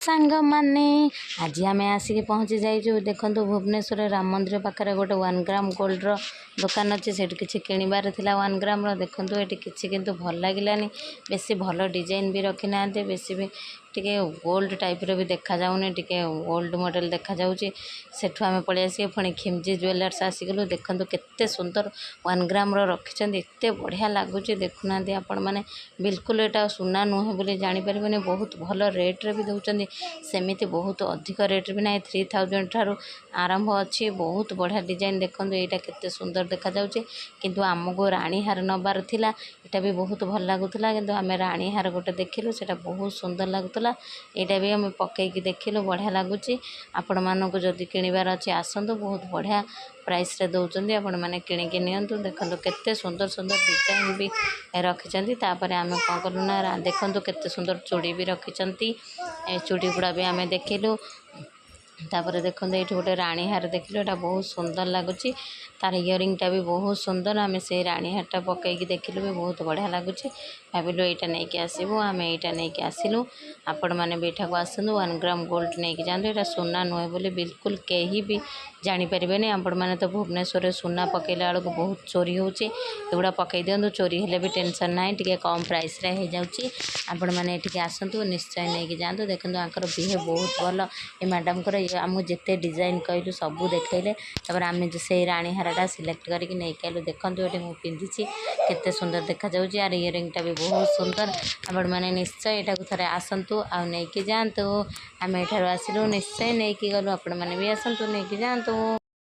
ସାଙ୍ଗମାନେ, ଆଜି ଆମେ ଆସିକି ପହଞ୍ଚି ଯାଇଛୁ। ଦେଖନ୍ତୁ, ଭୁବନେଶ୍ୱର ରାମ ମନ୍ଦିର ପାଖରେ ଗୋଟେ 1 ଗ୍ରାମ ଗୋଲ୍ଡର ଦୋକାନ ଅଛି। ସେଇଠି କିଛି କିଣିବାର ଥିଲା 1 ଗ୍ରାମର। ଦେଖନ୍ତୁ, ଏଠି କିଛି କିନ୍ତୁ ଭଲ ଲାଗିଲାନି। ବେଶୀ ଭଲ ଡିଜାଇନ୍ ବି ରଖିନାହାନ୍ତି, ବେଶୀ ବି ଟିକେ ଓଲ୍ଡ ଟାଇପ୍ର ବି ଦେଖାଯାଉନି, ଟିକେ ଓଲ୍ଡ ମଡ଼େଲ୍ ଦେଖାଯାଉଛି। ସେଠୁ ଆମେ ପଳେଇ ଆସିକି ପୁଣି ଖିମଜି ଜୁଏଲର୍ସ ଆସିଗଲୁ। ଦେଖନ୍ତୁ, କେତେ ସୁନ୍ଦର 1 ଗ୍ରାମର ରଖିଛନ୍ତି, ଏତେ ବଢ଼ିଆ ଲାଗୁଛି। ଦେଖୁନାହାନ୍ତି ଆପଣମାନେ, ବିଲକୁଲ ଏଇଟା ସୁନା ନୁହେଁ ବୋଲି ଜାଣିପାରିବେନି। ବହୁତ ଭଲ ରେଟ୍ରେ ବି ଦେଉଛନ୍ତି, ସେମିତି ବହୁତ ଅଧିକ ରେଟ୍ରେ ବି ନାହିଁ। 3000 ଠାରୁ ଆରମ୍ଭ ଅଛି। ବହୁତ ବଢ଼ିଆ ଡିଜାଇନ୍। ଦେଖନ୍ତୁ, ଏଇଟା କେତେ ସୁନ୍ଦର ଦେଖାଯାଉଛି। କିନ୍ତୁ ଆମକୁ ରାଣୀ ହାର ନେବାର ଥିଲା। ଏଇଟା ବି ବହୁତ ଭଲ ଲାଗୁଥିଲା, କିନ୍ତୁ ଆମେ ରାଣୀ ହାର ଗୋଟେ ଦେଖିଲୁ, ସେଇଟା ବହୁତ ସୁନ୍ଦର ଲାଗୁଥିଲା। ଏଇଟା ବି ଆମେ ପକେଇକି ଦେଖିଲୁ, ବଢ଼ିଆ ଲାଗୁଛି। ଆପଣମାନଙ୍କୁ ଯଦି କିଣିବାର ଅଛି, ଆସନ୍ତୁ। ବହୁତ ବଢ଼ିଆ ପ୍ରାଇସ୍ରେ ଦେଉଛନ୍ତି, ଆପଣମାନେ କିଣିକି ନିଅନ୍ତୁ। ଦେଖନ୍ତୁ, କେତେ ସୁନ୍ଦର ସୁନ୍ଦର ଡିଜାଇନ୍ ବି ରଖିଛନ୍ତି। ତାପରେ ଆମେ କ'ଣ କଲୁ ନା, ଦେଖନ୍ତୁ, କେତେ ସୁନ୍ଦର ଚୁଡ଼ି ବି ରଖିଛନ୍ତି। ଏ ଚୁଡ଼ି ଗୁଡ଼ା ବି ଆମେ ଦେଖିଲୁ। ତାପରେ ଦେଖନ୍ତୁ, ଏଇଠି ଗୋଟେ ରାଣୀ ହାର ଦେଖିଲୁ। ଏଇଟା ବହୁତ ସୁନ୍ଦର ଲାଗୁଛି। ତାର ଇୟରିଂଟା ବି ବହୁତ ସୁନ୍ଦର। ଆମେ ସେଇ ରାଣୀ ହାରଟା ପକେଇକି ଦେଖିଲୁ ବି, ବହୁତ ବଢ଼ିଆ ଲାଗୁଛି। ଭାବିଲୁ ଏଇଟା ନେଇକି ଆସିବୁ। ଆମେ ଏଇଟା ନେଇକି ଆସିଲୁ। ଆପଣମାନେ ବି ଏଠାକୁ ଆସନ୍ତୁ, 1 ଗ୍ରାମ ଗୋଲ୍ଡ ନେଇକି ଯାଆନ୍ତୁ। ଏଇଟା ସୁନା ନୁହେଁ ବୋଲି ବିଲକୁଲ କେହି ବି ଜାଣିପାରିବେନି। ଆପଣମାନେ ତ ଭୁବନେଶ୍ୱରରେ ସୁନା ପକେଇଲା ବେଳକୁ ବହୁତ ଚୋରି ହେଉଛି। ଏଗୁଡ଼ା ପକେଇ ଦିଅନ୍ତୁ, ଚୋରି ହେଲେ ବି ଟେନସନ୍ ନାହିଁ, ଟିକେ କମ୍ ପ୍ରାଇସ୍ରେ ହେଇଯାଉଛି। ଆପଣମାନେ ଏଠିକି ଆସନ୍ତୁ, ନିଶ୍ଚୟ ନେଇକି ଯାଆନ୍ତୁ। ଦେଖନ୍ତୁ, ୟାଙ୍କର ବିହେଭ୍ ବହୁତ ଭଲ ଏ ମ୍ୟାଡ଼ାମଙ୍କର। ଆମକୁ ଯେତେ ଡିଜାଇନ୍ କହିଲୁ, ସବୁ ଦେଖେଇଲେ। ତାପରେ ଆମେ ସେଇ ରାଣୀ ହାରଟା ସିଲେକ୍ଟ କରିକି ନେଇକି ଆଇଲୁ। ଦେଖନ୍ତୁ, ଏଠି ମୁଁ ପିନ୍ଧିଛି, କେତେ ସୁନ୍ଦର ଦେଖାଯାଉଛି। ଆର ଇୟରିଂଟା ବି ବହୁତ ସୁନ୍ଦର। ଆପଣମାନେ ନିଶ୍ଚୟ ଏଇଟାକୁ ଥରେ ଆସନ୍ତୁ ଆଉ ନେଇକି ଯାଆନ୍ତୁ। ଆମେ ଏଠାରୁ ଆସିଲୁ, ନିଶ୍ଚୟ ନେଇକି ଗଲୁ। ଆପଣମାନେ ବି ଆସନ୍ତୁ, ନେଇକି ଯାଆନ୍ତୁ।